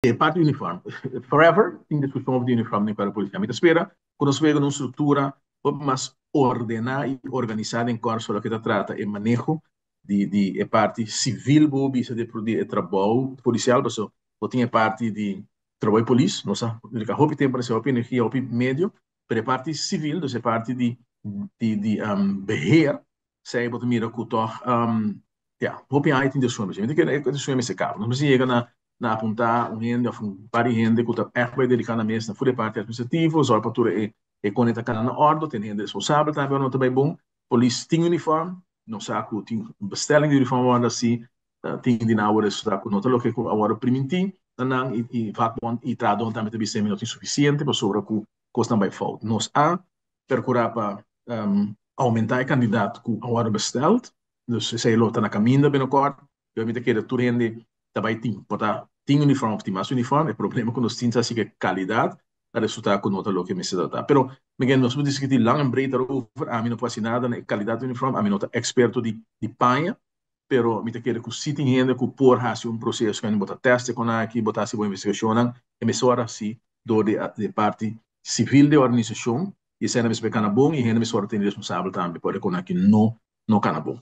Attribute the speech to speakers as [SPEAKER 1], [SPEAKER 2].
[SPEAKER 1] E parti uniform. Forever tin discusion over di uniform den Cuerpo Policial. Mi ta spera cu nos wega na un structura hopi mas ordena y organisa den Corso loke ta trata e maneho di di e parti civil bo bisa di di e trabou policial paso bo tin e parti di trabou di polis nos a dedica hopi tempo na esey hopi energia hopi medio pero e parti civil dus e parti di di di beheer Esei bo ta mira ku tòg, ya, hopi aña tin desuño. Mi ta kere e desuño mester kaba. Nos mester yega na na apuntá un hende òf un par di hende ku ta ègt bai dediká nan mes na fur e parti atministrativo, zòrg pa tur e e kone ta kana na òrdu, tene hende responsabel tambe ora no ta bai bon. Polis tin uniform, nos sa ku tin un bestelling di uniform a wòrdu hasi, tin di nan a wòrdu resultá ku no ta loke ku a wòrdu primintí na nan i i vakbond i trahadónan tambe ta bisa mi no tin sufisiente pasobra ku kosnan bai fout. Nos a percura pa aumenta e cantidad cu a wordo besteld, dus esey lo ta na caminda binnenkort. Yo mi ta kere tur hende ta bay tin, por ta tin uniform of tin mas uniform, e problema cu nos tin ta si cu e calidad ta resulta cu no ta loke mester ta ta. Pero again nos por discuti lang en breed daarover, ami no por haci nada na e calidad di uniform, ami no ta experto di paña, pero mi ta kere cu si tin hende cu por haci un proceso cu bo ta test e con aki, bo ta haci bo investigacionnan, e mester worde haci door di e parti civil di e organisacion y esei nan mester cana bon y hende mester worde teni responsabel tambe pa e con aki no no cana bon.